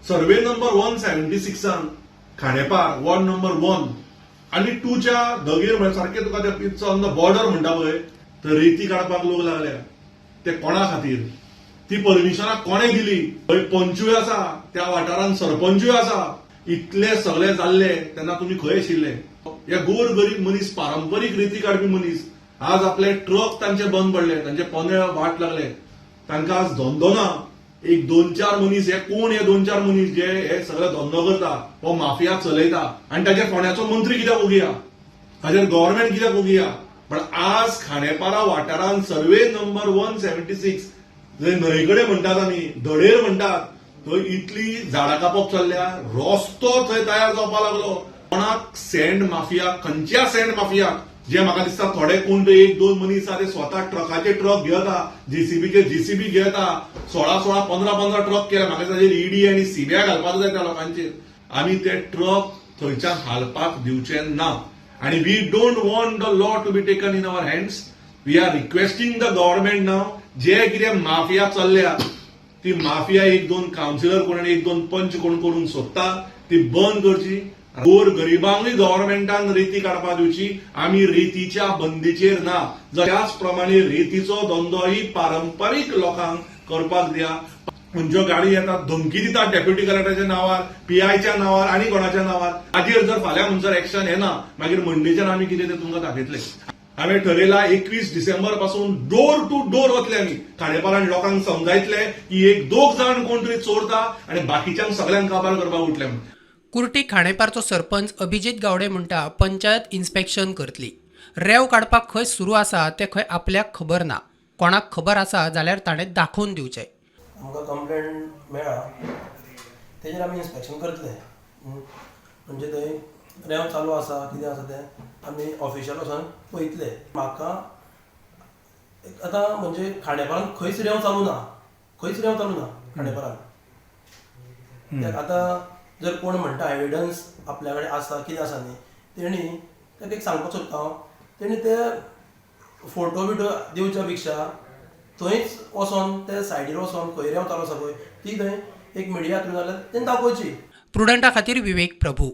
Survey number 176 आन Khandepar ward number 1 आनी 2च्या धगेर, म्हळ्यार सारकें तुका ते it's on the border म्हणटा पळय, तर रेती काडपाक लोक लागल्या. ते कोणा खातीर? ती परमिशनां कोणें दिली? थंय पंचूय आसा, त्या वाठारांत सरपंचूय आसा. इतले सगळे जाल्ले तेन्ना तुमी खंय आशिल्ले? हे गोर गरीब मनीस, पारंपरीक रेती काडपी मनीस, आज आपले ट्रक तांचे बंद पडले, तांचे पोने वाट लागले, तांकां आज धंदो ना. एक दोन चार मनीस, हे कोण हे दोन चार मनीस जे हे सगळे धंदो करता, हो माफिया चलयता आनी ताच्या फोंड्याचो मंत्री कित्याक ओगी आहा? ताचेर गव्हर्मेंट कित्याक ओगी आहा? पण आज खांडेपारा वाठारांत सर्वे नंबर 176, जंय न्हंय कडेन म्हणटात आमी, धडेर म्हणटात, थंय इतली झाडां कापप चल्ल्या, रस्तो थंय तयार जावपाक लागलो. कोणाक सँड माफिया, खंयच्या सँड माफियाक, जे म्हाका दिसता थोडे कोण ते एक दोन मनीस आसा, ते स्वता ट्रकाचे ट्रक घेता, जेसीबीचे जेसीबी घेता. 16 16, 15 15 ट्रक केले. म्हाका ताचेर ईडी आनी सीबीआय घालपाक जाय त्या लोकांचेर. आमी ते ट्रक थंयच्यान हालपाक दिवचे ना आनी we don't want the law to be taken in our hands. We are requesting the government now, जे कितें माफिया चल्ल्या, ती माफिया एक दोन कावन्सिलर कोण आनी एक दोन पंच कोण करूंक सोदता, ती बंद करची. गोर गरिबांकूय गव्हर्मेंटान रेती काडपाक दिवची. आमी रेतीच्या बंदीचेर ना. त्याच प्रमाणे रेतीचो धंदोही पारंपरीक लोकांक करपाक दिया. खंयच्यो गाडी येतात, धमकी दितात डेप्युटी कलेक्टराच्या नांवार, पीआयच्या नांवार आनी कोणाच्या नांवार. हाजेर जर फाल्यां म्हणसर एक्शन येना, मागीर मंडेच्यान आमी कितें तें तुमकां दाखयतले. हांवें ठरयला, 21 डिसेंबर पासून डोर टू डोर वतले आमी खांडेपारान, लोकांक समजायतले की एक दोग जाण कोण तरी चोरता आनी बाकीच्यांक सगळ्यांक काबार करपाक उठले म्हणून. कुर्टी खांडेपारचो सरपंच अभिजीत गावडे म्हणटा, पंचायत इन्स्पेक्शन करतली. रेंव काडपाक खंय सुरू आसा तें खंय आपल्याक खबर ना. कोणाक खबर आसा जाल्यार ताणें दाखोवन दिवचें. आमकां कंप्लेन मेळ्ळा, तेजेर आमी इन्स्पेक्शन करतले. म्हणजे थंय रेंव चालू आसा, कितें आसा तें आमी ऑफिशियल वचोन पळयतले. म्हाका एक आतां म्हणजे खांडेपारान खंयच रेंव चालू ना, खंयच रेंव चालू ना खांडेपारान. कित्याक आतां जर कोण म्हणटा एविडन्स आपल्या कडेन आसा, कितें आसा न्ही, तेणी ताका एक सांगपाक सोदता हांव, तेणी ते फोटो बिटो दिवच्या पेक्षा थंयच वचोन, ते सायडीर वचोन खंय रेंव चालू आसा पळय, ती थंय एक मिडिया थ्रू जाल्यार तेणी दाखोवची. प्रुडंटा खातीर विवेक प्रभू.